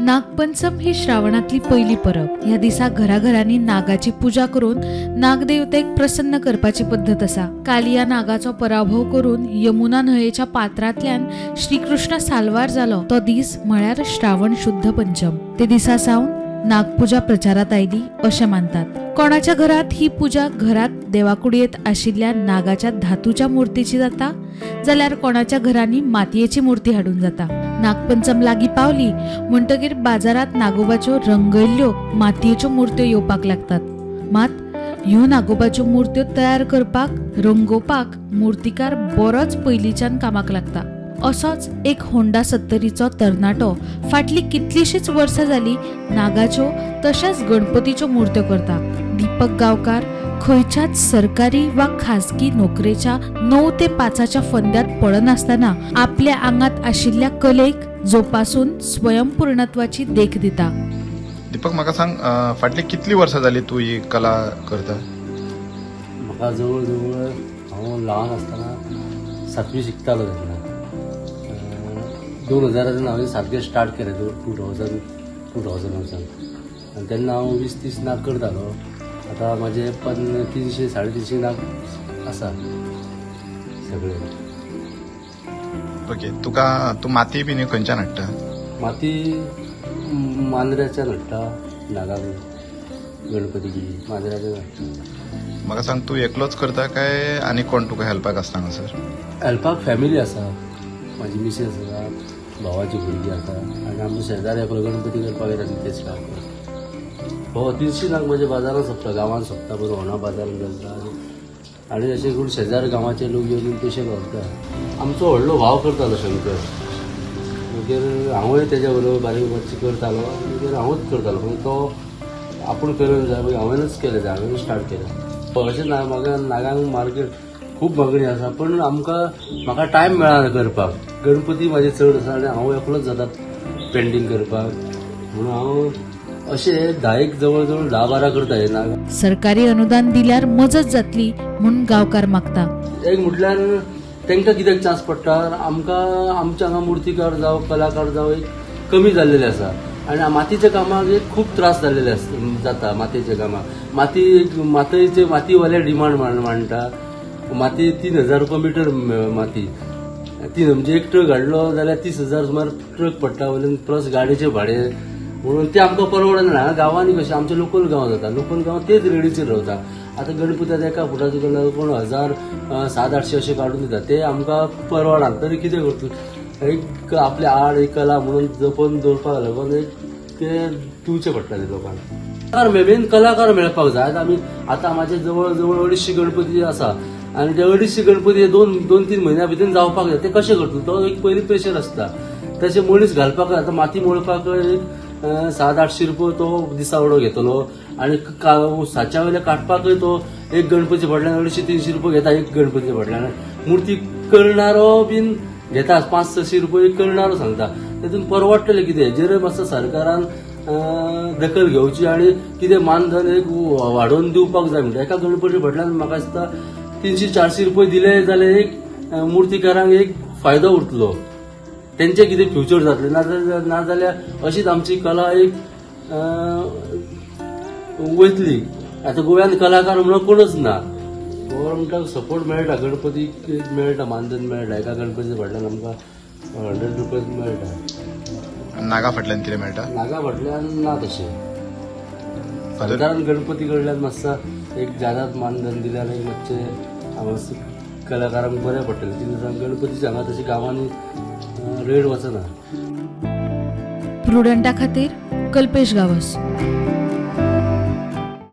नागपंचम ही श्रावणातली पयली परब. ह्या दिसा घराघरांनी नागाची पूजा करून नागदेवतेक प्रसन्न करपाची पद्दत आसा. कालिया नागाचो पराभव करून यमुना न्हंयेच्या पात्रांतल्यान श्रीकृष्ण साल्वार जालो तो दीस म्हळ्यार श्रावण शुद्ध पंचम. ते दिसा सावन नागपूजा प्रचारात आयली अशें मानतात. कोणाच्या घरात ही पूजा घरात देवाकुडयेत आशिल्ल्या नागाच्या धातूच्या मूर्तीची जाता, जाल्यार कोणाच्या घरांनी मातयेची मूर्ती हाडून जाता. नागपंचम लागीं पावली म्हणटकीर बाजारात नागोबाच्यो रंगयल्ल्यो मातयेच्यो मूर्त्यो येवपाक लागतात. मात ह्यो नागोबाच्यो मूर्त्यो तयार करपाक रंगोवपाक मूर्तिकार बरोच पयलींच्यान कामाक लागता. असोच एक होंडा सत्तरीचो तरणाटो फाटली कितलीशीच वर्सां जाली नागाच्यो तशेंच गणपतीच्यो मूर्त्यो करता. दीपक गांवकार खंयच्याच सरकारी वा खाजगी नोकरेच्या 9 ते 5च्या फंद्यात पडनासतना आपल्या आंगात आशिल्ल्या कलेक जोपासून स्वयंपूर्णत्वाची देख दिता. दीपक, म्हाका सांग, फाटली कितली वर्सां जाली तूं ही कला करता? म्हाका जवळ जवळ हांव ल्हान आसतना 7वी शिकतालो तेन्ना 2000 हांवें सारकें स्टार्ट केलें, 2000 आनी तेन्ना हांव 20-30 नाग करतालो. आतां म्हाजे 300 350 नाग आसा सगळे. ओके, तुका तूं माती बीन खंयच्यान हाडटा? माती मांद्र्याच्यान हाडटा, नागाक गणपतीची मांद्र्याच्यान हाडटा. म्हाका सांग, तूं एकलोच करता काय आनी कोण तुका हेल्पाक आसता हांगासर? हेल्पाक फॅमिली आसा, म्हाजी मिसेस आसा, भावाची भुरगीं आसा आनी आमचो शेजारी एकलो गणपती करपाक येता तेच काम करता. हो 300 नाग म्हज्या बाजारान सोंपता, गांवान सोंपता, बरो होणा बाजारान चलता आनी अशें करून शेजार गांवाचे लोक येवन पयशे घालता. आमचो व्हडलो भाव करतालो शंकर, मागीर हांवूय तेज्या बरोबर बारीक मातशी करतालो, मागीर हांवूच करतालो, मागीर तो आपूण करूंक जाय, मागीर हांवेंच केलें, हांवेंच स्टार्ट केलें. अशें ना, म्हाका नागांक मार्केट खूब मागणी आसा, पण आमकां म्हाका टायम मेळना करपाक. गणपती म्हाजे चड आसा आनी हांव एकलोच जाता पेंटींग करपाक, म्हणून हांव अशें 10 जवळ जवळ 10-12 करता हे नाग. सरकारी अनुदान दिल्यार मजत जातली म्हणून गांवकार मागता. एक म्हटल्यार तांकां कित्याक चान्स पडटा, आमकां आमच्या हांगा मुर्तीकार जावं कलाकार जावं एक कमी जाल्लेले आसा आनी मातयेच्या कामाक एक खूब त्रास जाल्लेले जाता. मातयेच्या कामाक माती मातयेचे मातीवाले डिमांड मांडटा. माती 3000 रुपया मिटर माती, तीन म्हणजे एक ट्रक हाडलो जाल्यार 30,000 सुमार ट्रक पडटा, वयल्यान प्लस गाडयेचें भाडें, म्हणून तें आमकां परवडना. गांवांनी कशें आमचे लोकल गांव जाता, लोकल गांव तेच रेडीचेर रावता. आतां गणपती आतां एका फुटाचो केल्यार कोण 1000 700-800 अशें काडून दिता, ते आमकां परवडना. तरी कितें करतले, एक आपली आर्ट एक कला म्हणून जपून दवरपाक लागून एक ते दिवचें पडटा ते लोकांक. मेन कलाकार मेळपाक जाय. आमी आतां म्हाजे जवळ जवळ 250 गणपती आसा आनी ते 250 गणपती 2-3 म्हयन्या भितर जावपाक जाय. ते कशें करतले, तो एक पयली प्रेशर आसता. तशें मनीस घालपाक आतां माती मोडपाक एक 700-800 रुपया तो दिसावडो घेतलो आनी साच्या वयल्या काडपाकय तो एक गणपती फाटल्यान 250-300 रुपया घेता एक गणपती फाटल्यान. मुर्ती करणारो बीन घेता 500-600 रुपया करणारो सांगता, तेतून परवडटलें कितें? हेजेरय मातसो सरकारान दखल घेवची आनी कितें मानधन एक वाडोवन दिवपाक जाय. म्हणटा एका गणपती फाटल्यान म्हाका दिसता 300-400 रुपये दिले जाल्यार एक मुर्तीकारांक एक फायदो उरतलो, तेंचे कितें फ्युचर जातलें. नाजाल्यार अशीच आमची कला एक वयतली. आतां गोव्यान कलाकार म्हणून कोणूच ना. गव्हर्मेंटाक सपोर्ट मेळटा, गणपतीक मेळटा, मानधन मेळटा, एका गणपती फाटल्यान आमकां 100 रुपीज मेळटा. नागा फाटल्यान कितें मेळटा? नागा फाटल्यान ना तशें. सरकारान गणपती कडल्यान मातसो एक जादात मानधन दिल्यार एक मातशें कलाकारांक बरें पडटलें. कित्याक गणपतीच्या हांगा तशें गांवांनी रेट वचना. प्रुडंटा खातीर कल्पेश गावस.